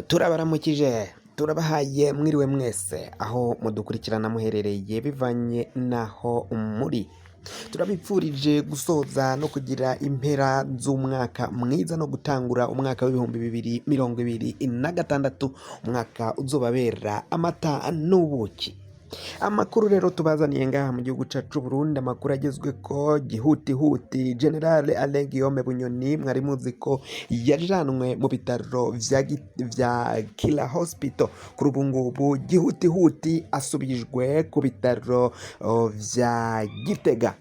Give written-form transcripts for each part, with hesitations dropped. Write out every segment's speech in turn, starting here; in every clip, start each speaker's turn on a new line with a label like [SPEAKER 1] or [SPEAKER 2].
[SPEAKER 1] Turabaramukije, turabahaye mwiriwe mwese aho mudukurikirana muherereye bivanye n'aho muri. Turabipfurije gusoza no kugira impera z'umwaka mwiza no gutangura umwaka w'2026, umwaka uzobabera amata n'ubuki. Amakuru rero tubazaniye ngaha mu gihugu cacu Burundi, amakuru agezweko gihutihuti. General Alain Guillaume Bunyoni mwari muzi ko yajanwe mu bitaro vya Kira Hospital, kuri ubu ngubu gihutihuti asubijwe ku bitaro vya Gitega.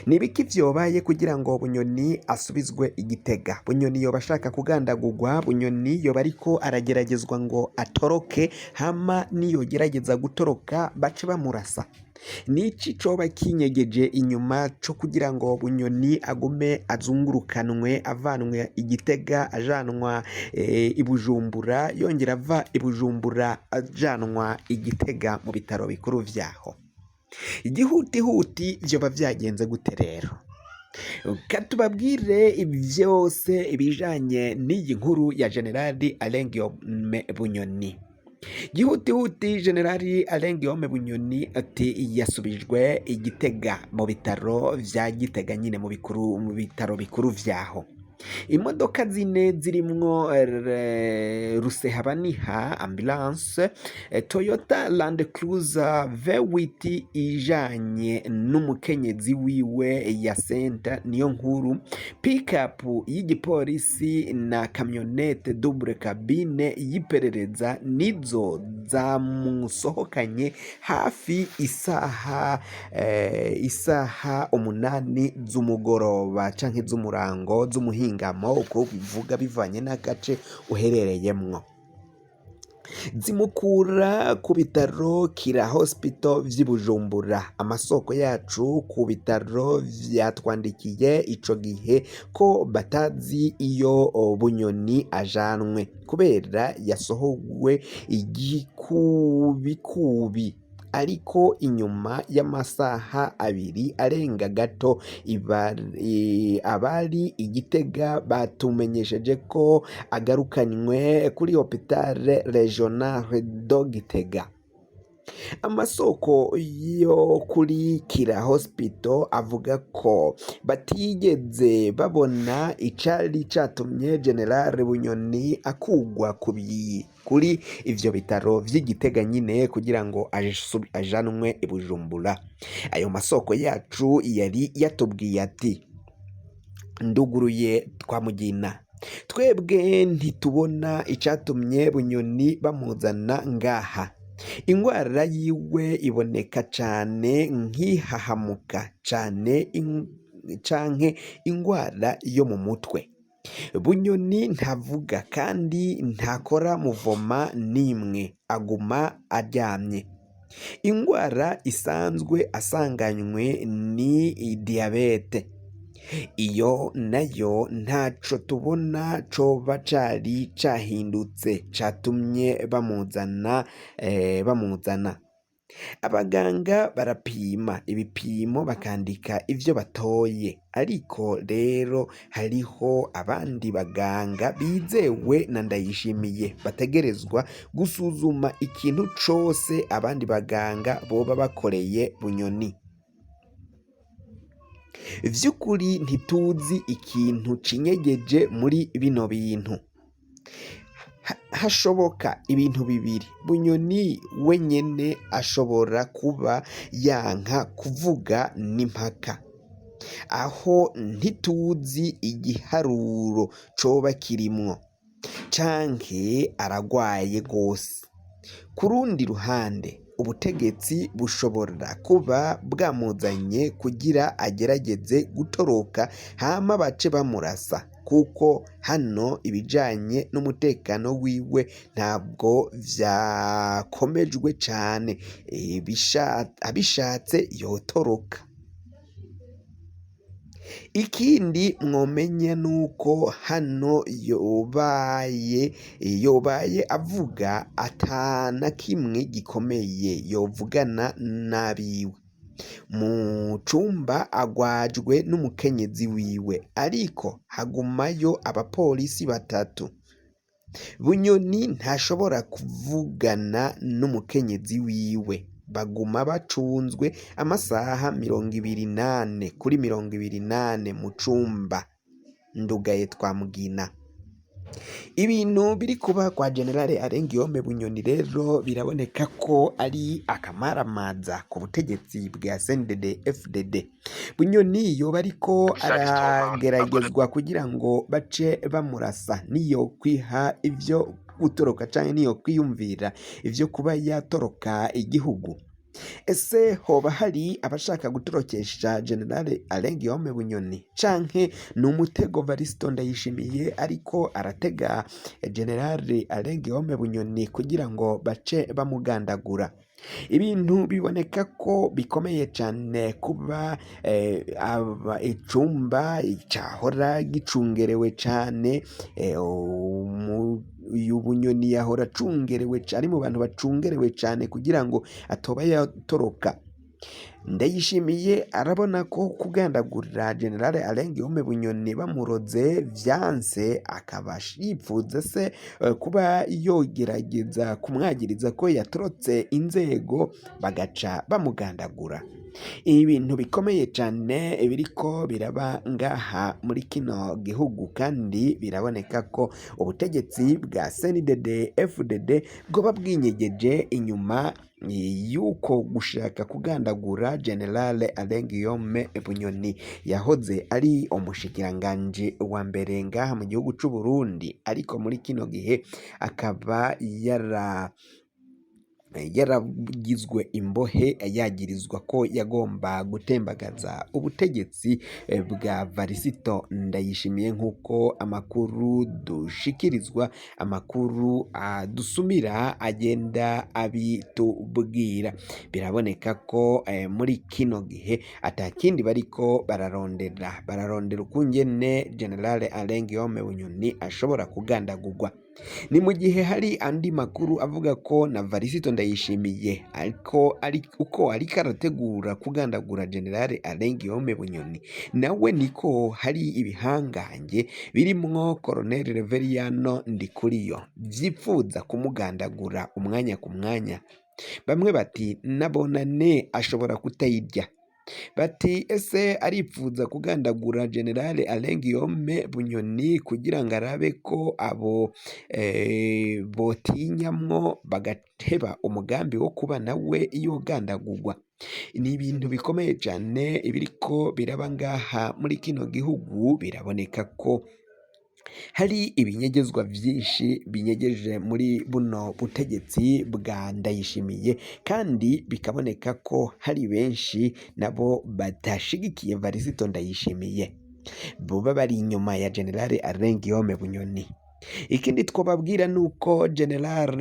[SPEAKER 1] Ni ibiki vyobaye kugira ngo Bunyoni asubizwe i Gitega? Bunyoni yoba ashaka kugandagurwa, Bunyoni yoba ariko arageragezwa ngo atoroke, hama niyogerageza gutoroka bace bamurasa. Niki coba kinyegeje inyuma co kugira ngo Bunyoni agume azungurukanwe, avanwe i Gitega ajanwa i Bujumbura, yongera ava i Bujumbura ajanwa i Gitega mu bitaro bikuru vyaho? Igihutihuti vyoba vyagenze gute rero? Katubabwire vyose ibijanye n'iyi nkuru ya Generali Alain Guillaume Bunyoni. Gihutihuti Generali Alain Guillaume Bunyoni ati yasubijwe i Gitega mu bitaro vya Gitega nyine mu bikuru mu bitaro bikuru vyaho. Imodoka zine zirimwo Rusehabaniha ambulance, Toyota Land Cruiser V8 ijanye n'umukenyezi wiwe ya Senta niyo nkuru, pickup y'igipolisi na camionnette double cabine y'iperereza nizo zamusohokanye hafi isaha 8 z'umugoroba canke z'umurango, z'umuhingamo, uko bivuga bivanye n'agace uherereyemwo, zimukura ku bitaro Kira Hospital vy'i Bujumbura. Amasoko yacu ku bitaro vyatwandikiye ico gihe ko batazi iyo Bunyoni ajanwe kubera yasohowe igikubikubi, ariko inyuma y'amasaha 2 arenga gato abari i Gitega batumenyesheje ko agarukanywe kuri Hôpital Régional de Gitega. Amasoko yo kuri Kira Hospital avuga ko batigeze babona icari catumye General Bunyoni akugwa kuri ivyo bitaro vy'i Gitega nyine kugira ngo ajanwe i Bujumbura. Ayo masoko yacu yari yatubwiye ati: "Nduguruye twamugina, twebwe ntitubona icatumye Bunyoni bamuzana ngaha. Ingwara yiwe iboneka cane nk'ihahamuka cane canke ingwara yo mu mutwe. Bunyoni ntavuga kandi ntakora mouvement n'imwe, aguma aryamye. Ingwara isanzwe asanganywe ni diabète, iyo nayo ntaco tubona coba cari cahindutse catumye bamuzana. Abaganga barapima ibipimo, bakandika ivyo batoye, ariko rero hariho abandi baganga bizewe na Ndayishimiye bategerezwa gusuzuma ikintu cose abandi baganga boba bakoreye Bunyoni. Vy'ukuri ntituzi ikintu cinyegeje muri bino bintu. Hashoboka ibintu bibiri: Bunyoni wenyene ashobora kuba yanka kuvuga n'impaka, aho ntituzi igiharuro coba kirimwo, canke aragwaye gose. Ku rundi ruhande, ubutegetsi bushobora kuba bwamuzanye kugira agerageze gutoroka hama bace bamurasa, kuko hano ibijanye n'umutekano wiwe ntabwo vyakomejwe cane, abishatse yotoroka. Ikindi mwomenya nuko hano yobaye avuga ata na kimwe gikomeye yovugana n'abiwe. Mu cumba agwajwe n'umukenyezi wiwe, ariko hagumayo abapolisi batatu. Bunyoni ntashobora kuvugana n'umukenyezi wiwe, baguma bacunzwe amasaha 24 kuri 24 mu cumba ndugaye twamugina. Ibintu biri kuba kwa Generale Alain Guillaume Bunyoni rero biraboneka ko ari akamaramaza ku butegetsi bwa CNDD FDD. Bunyoni yoba ariko arageragezwa kugira ngo bace bamurasa, niyo kwiha ivyo gutoroka canke niyo kwiyumvira ivyo kuba yatoroka igihugu. Ese hoba hari abashaka gutorokesha Generale Alain Guillaume Bunyoni, canke ni umutego Varisito Ndayishimiye ariko aratega Generale Alain Guillaume Bunyoni kugira ngo bace bamugandagura? Ibintu biboneka ko bikomeye cane kuba icumba cahora gicungerewe cane, uyu Bunyoni yahora acungerewe, ari mu bantu bacungerewe cane kugira ngo atoba yatoroka. Ndayishimiye arabona ko kugandagurira Generale Alain Guillaume Bunyoni bamuroze vyanse, akaba yipfuza se kuba yogerageza kumwagiriza ko yatorotse inzego bagaca bamugandagura. Ibintu bikomeye cane biriko biraba ngaha muri kino gihugu, kandi biraboneka ko ubutegetsi bwa CNDD FDD bwoba bwinyegeje inyuma y'uko gushaka kugandagura Generale Alain Guillaume Bunyoni, yahoze ari umushikiranganji wa mbere ngaha mu gihugu c'u Burundi, ariko muri kino gihe akaba yaragizwe imbohe, yagirizwa ko yagomba gutembagaza ubutegetsi bwa Varisito Ndayishimiye, nk'uko amakuru dushikirizwa, amakuru adusumira agenda abitubwira. Biraboneka ko muri kino gihe atakindi bariko bararondera ukungene Generale Alain Guillaume Bunyoni ashobora kugandagurwa. Ni mu gihe hari andi makuru avuga ko na Varisito Ndayishimiye ariko ari uko ariko arategura kugandagura Generale Alain Guillaume Bunyoni, nawe niko hari ibihangange birimwo Colonel Reveriyano Ndikuriyo vyipfuza kumugandagura umwanya ku mwanya. Bamwe bati nabonane ashobora kutayirya, bati ese aripfuza kugandagura Generale Alain Guillaume Bunyoni kugira ngo arabe ko abo botinyamwo bagateba umugambi wo kuba nawe yogandagurwa. Ni ibintu bikomeye cane ibiriko biraba ngaha muri kino gihugu, biraboneka ko hari ibinyegezwa vyinshi binyegeje muri buno butegetsi bwa Ndayishimiye, kandi bikaboneka ko hari benshi nabo batashigikiye Varisito Ndayishimiye, boba bari inyuma ya Generale Alain Guillaume Bunyoni. Ikindi twobabwira nuko General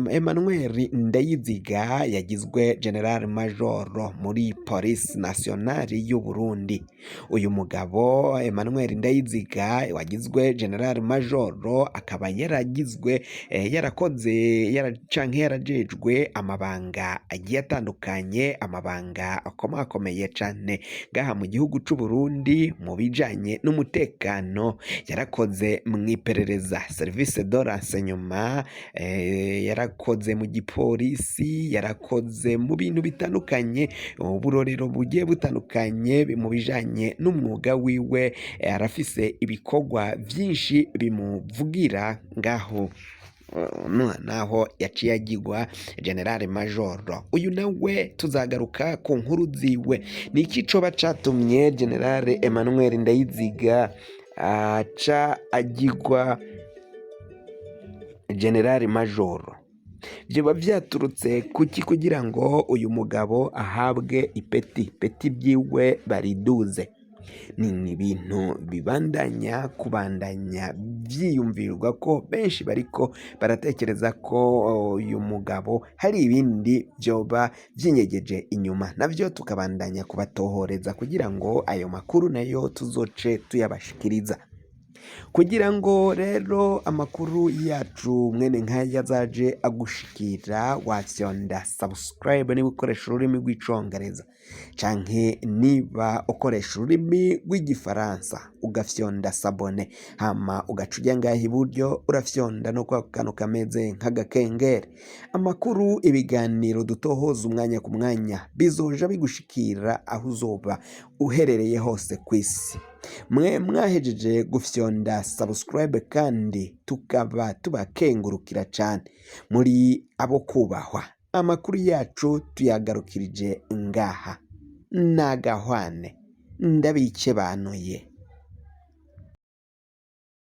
[SPEAKER 1] Emmanuel Ndayiziga yagizwe General Major muri Police Nationale y'u Burundi. Uyu mugabo Emmanuel Ndayiziga wagizwe General Major akaba yaragizwe yarakoze canke yarajejwe amabanga agiye atandukanye, amabanga akomakomeye cane ngaha mu gihugu c'u Burundi mu bijanye n'umutekano. Yarakoze mw'iperereza, service de renseignement, yarakoze mu gipolisi, yarakoze mu bintu bitandukanye, uburorero bugiye butandukanye mu bijanye n'umwuga wiwe. Arafise ibikorwa vyinshi bimuvugira ngaho naho yaciye agirwa General Major. Uyu nawe tuzagaruka ku nkuru ziwe. Ni iki coba catumye General Emmanuel Ndayiziga aca agirwa General Major? Vyoba vyaturutse kuki kugira ngo uyu mugabo ahabwe ipeti ryiwe bariduze? Ni ibintu bibandanya kubandanya vyiyumvirwa ko benshi bariko baratekereza ko uyu mugabo hari ibindi vyoba vyinyegeje inyuma, navyo tukabandanya kubatohoreza kugira ngo ayo makuru nayo tuzoce tuyabashikiriza. Kugira ngo rero amakuru yacu mwene nk'aya azaje agushikira, wafyonda subscribe niba ukoresha ururimi rw'icongereza, canke niba ukoresha ururimi rw'igifaransa ugafyonda s'abonner, hama ugaca uja ngaha iburyo, urafyonda no kwa kantu kameze nk'agakengeri. Amakuru, ibiganiro dutohoza umwanya ku mwanya bizoja bigushikira aho uzoba uherereye hose kw'isi. Mwe mwahejeje gufyonda subscribe kandi tukaba tubakengurukira cane, muri abo kubahwa. Amakuru yacu tuyagarukirije ngaha, nagahwane, ndabikebanuye.